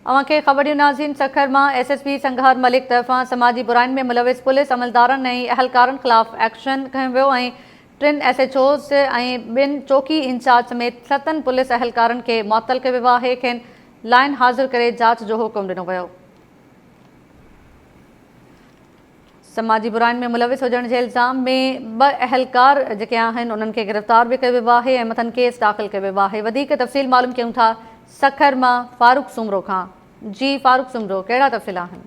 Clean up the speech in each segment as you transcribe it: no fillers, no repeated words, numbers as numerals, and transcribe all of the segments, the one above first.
اوهان کي خبر ڏيون ناظرين سکر مان S S P Sanghar Malik طرفان سماجي براين ۾ ملوث پوليس عملدارن ۽ اهلڪارن خلاف ايڪشن کنيو ويو ۽ ٽن ايس ايڇ اوز ۽ ٻن چوڪي انچارج سميت ستن پوليس اهلڪارن کي معطل ڪيو ويو آهي کين لائين حاضر ڪري جاچ جو حڪم ڏنو ويو. سماجي براين ۾ ملوث هجڻ جي الزام ۾ ٻه اهلڪار جيڪي آهن انهن کي گرفتار به ڪيو ويو آهي ۽ مٿن ڪيس داخل ڪيو ويو آهي وڌيڪ تفصيل معلوم ڪيون ٿا سکر مان فاروق سومرو کان جي فاروق سومرو ڪهڙا تفصيل آهن.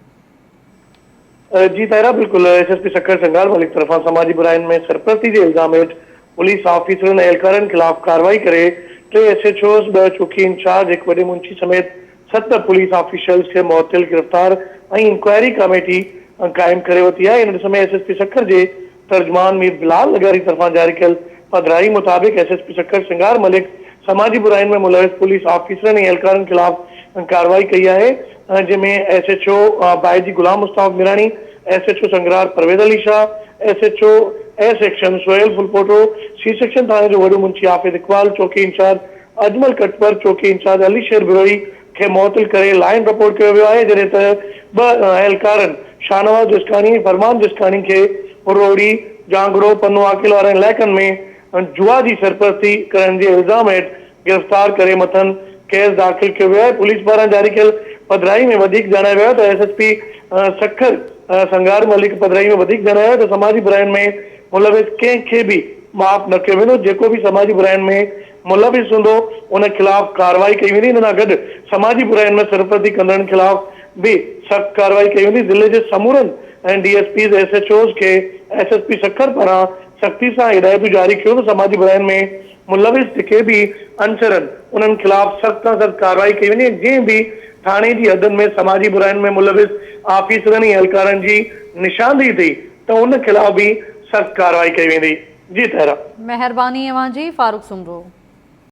جي طاهره بلڪل S S P Sukkur Sanghar Malik طرفان سماجي براين ۾ سرپرستي جي الزام هيٺ پوليس آفيسرن ۽ اهلڪارن خلاف ڪارروائي ڪري ٽي ايس ايڇ اوز، ٻه چوڪي انچارج، هڪ وڏي منشي سميت ست پوليس آفيشلز کي معطل، گرفتار ۽ انڪوائري ڪاميٽي قائم ڪري ورتي آهي. ان ڏس ۾ ايس ايس پي سکر جي ترجمان مير بلال لغاري طرفان جاري ڪيل پڌرائي مطابق S S P Sukkur Sanghar Malik سماجي براين ۾ ملوث پوليس آفيسرن ۽ اهلڪارن خلاف ڪارروائي ڪئي آهي جنهن ۾ S H O بائجي Ghulam Mustafa Mirani, S H O Sangrahar Parvez Ali Shah, S H O A section Sohail Phulpoto, C section ٿاڻي جو وڏو منشي حافظ اقبال، چوڪي انچارج اجمل ڪٽپر، چوڪي انچارج علي شير بروهي کي معطل ڪري لائن رپورٽ ڪيو ويو آهي جڏهن ته ٻه اهلڪارن شاهنواز جسڪاڻي ۽ فرمان جسڪاڻي کي روهڙي، جهانگڙو، پنو عاقل وارن علائقن ۾ جوا جي سرپرستي ڪرڻ جي الزام هيٺ گرفتار ڪري مٿن ڪيس داخل ڪيو ويو آهي پوليس پاران جاري ڪيل پڌرائي ۾ وڌيڪ ڄاڻايو ويو آهي ته S S P Sukkur Sanghar Malik پڌرائي ۾ وڌيڪ ڄاڻايو آهي ته سماجي براين ۾ ملوث ڪنهن کي به معاف نه ڪيو ويندو جيڪو به سماجي براين ۾ ملوث هوندو ان خلاف ڪارروائي ڪئي ويندي ان سان گڏ سماجي براين ۾ سرپرستي ڪندڙن خلاف به سخت ڪارروائي ڪئي ويندي ضلعي جي سمورن D S Ps S H Os کي ايس ايس پي سکر پاران سختي سان هدايتون جاري ڪيون ته سماجي براين ۾ ملوث جيڪي به عنصر آهن انهن خلاف سخت کان سخت ڪارروائي ڪئي وڃي ۽ جنهن به ٿاڻي جي حدن ۾ سماجي براين ۾ ملوث آفيسرن ۽ اهلڪارن جي نشاندهي ٿي ته ان خلاف به سخت ڪارروائي ڪئي ويندي. جي طاهره. مهرباني اوهان جي فاروق سومرو.